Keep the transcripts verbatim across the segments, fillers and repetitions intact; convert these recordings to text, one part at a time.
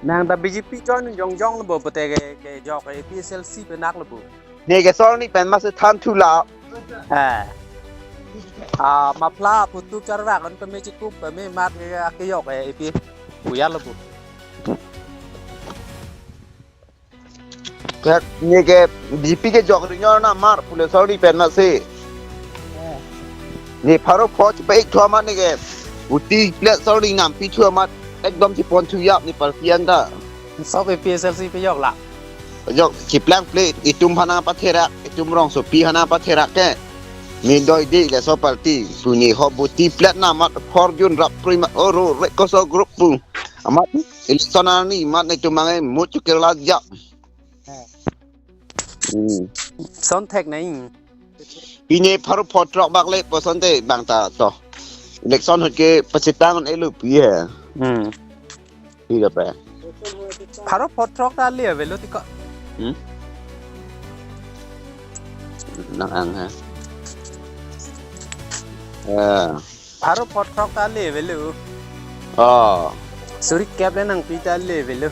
Nang ta B J P join jongjong lo bo, pute ke, kejok A P H L C pen nak lo bo. Ne ke sor ni pen masi than thu la. Eh. Ah, mapla putu charvak an peme chikup peme mat ke, kejok ke A P H L C pu ya lo bo. Kak ne ke B J P kejok ri nyor na mar pule sor ni pen masi. Ne pharo pho chipa ik thua mat ne ke. Buti plet sor ni nampi thua mat ekdom chipon thu yap ne party an ta. Sob A P H L C pejok la. Jok chiplang plet itum aphan nangpatherak, itum rongsopi aphan nangpatherak ke. Ne doi de le so party. Pu ne ho buti plet na mat phor jun rap prima oro re koso group pu. Amat election arni mat ne tumang e mut chu Kerala ja. Hmm. Son thek nai. Pine pharo pho throk bak le poson te bang ta to. Election ahut ke pachitang elo pi he. Hmm. Pi lo pe. Pharo pho throk ta le avelo ti ko. Hmm? Nang ang ha. Eh. Pharo pho throk ta le avelo. Oh. Suri kep le nangpi ta le avelo.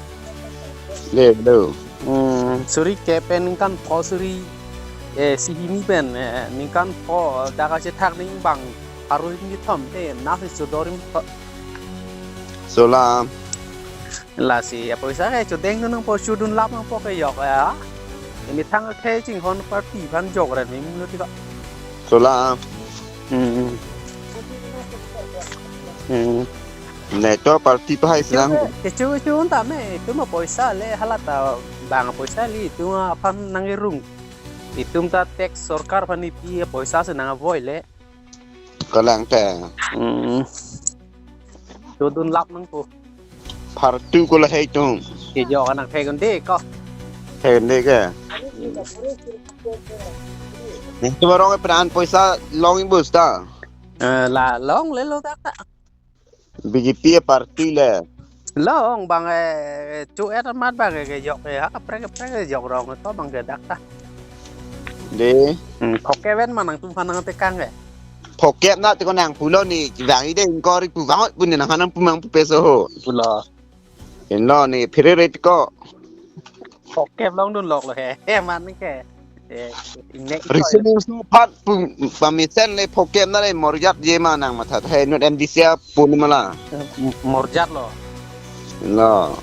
Le avelo. Hmm, suri kep pen ningkan pho suri, eh, isi hini pen, eh, ningkan pho dak kachethak ning bang pharo hini thom te nasi chodorim pho. Sola. Lasi apoisa ke chodeng nangpo, chodun lap nangpo kejok ya. Methang akhei chinghon party aphan jok ran mi mulo ti ko. Sola. Hmm. Hmm. Ne to party pahai silang. Kecho kecho ta me, itum apoisa le hala ta bang apoisa le itum aphan nang-irung. Itum ta tax sorkar aphan ipi apoisa si nang-avoi le. Kalang te. Hmm. Chodun lap nangpo. Party ko lahei tum. Kejok anak thek un de ko. Thek un de ke. Ne tu barong pran poisa long ibus ta. Eh, la long le lo dak ta. B J P party le. Long bang, eh, chu et amat bang, eh, kejok, eh, ha kaprek kaprek kejok rong to bang ke dak ta. De. Hmm, pho kep pen ma nangtum aphan nangtekang ke. Pho kep na te ko nang pulo ne bang ide ingkori pu bang pu ne nang hanang pu mang pu peso ho. Pulo. Inlo ne phere ret ko. Pho kep longdun lok lo he. He man ke. Eh, ingnek ko. Resolution phat pu pamesen le pho kep na le morjat je ma nang matha the not M D C a pu ni mala. Morjat lo. Lo.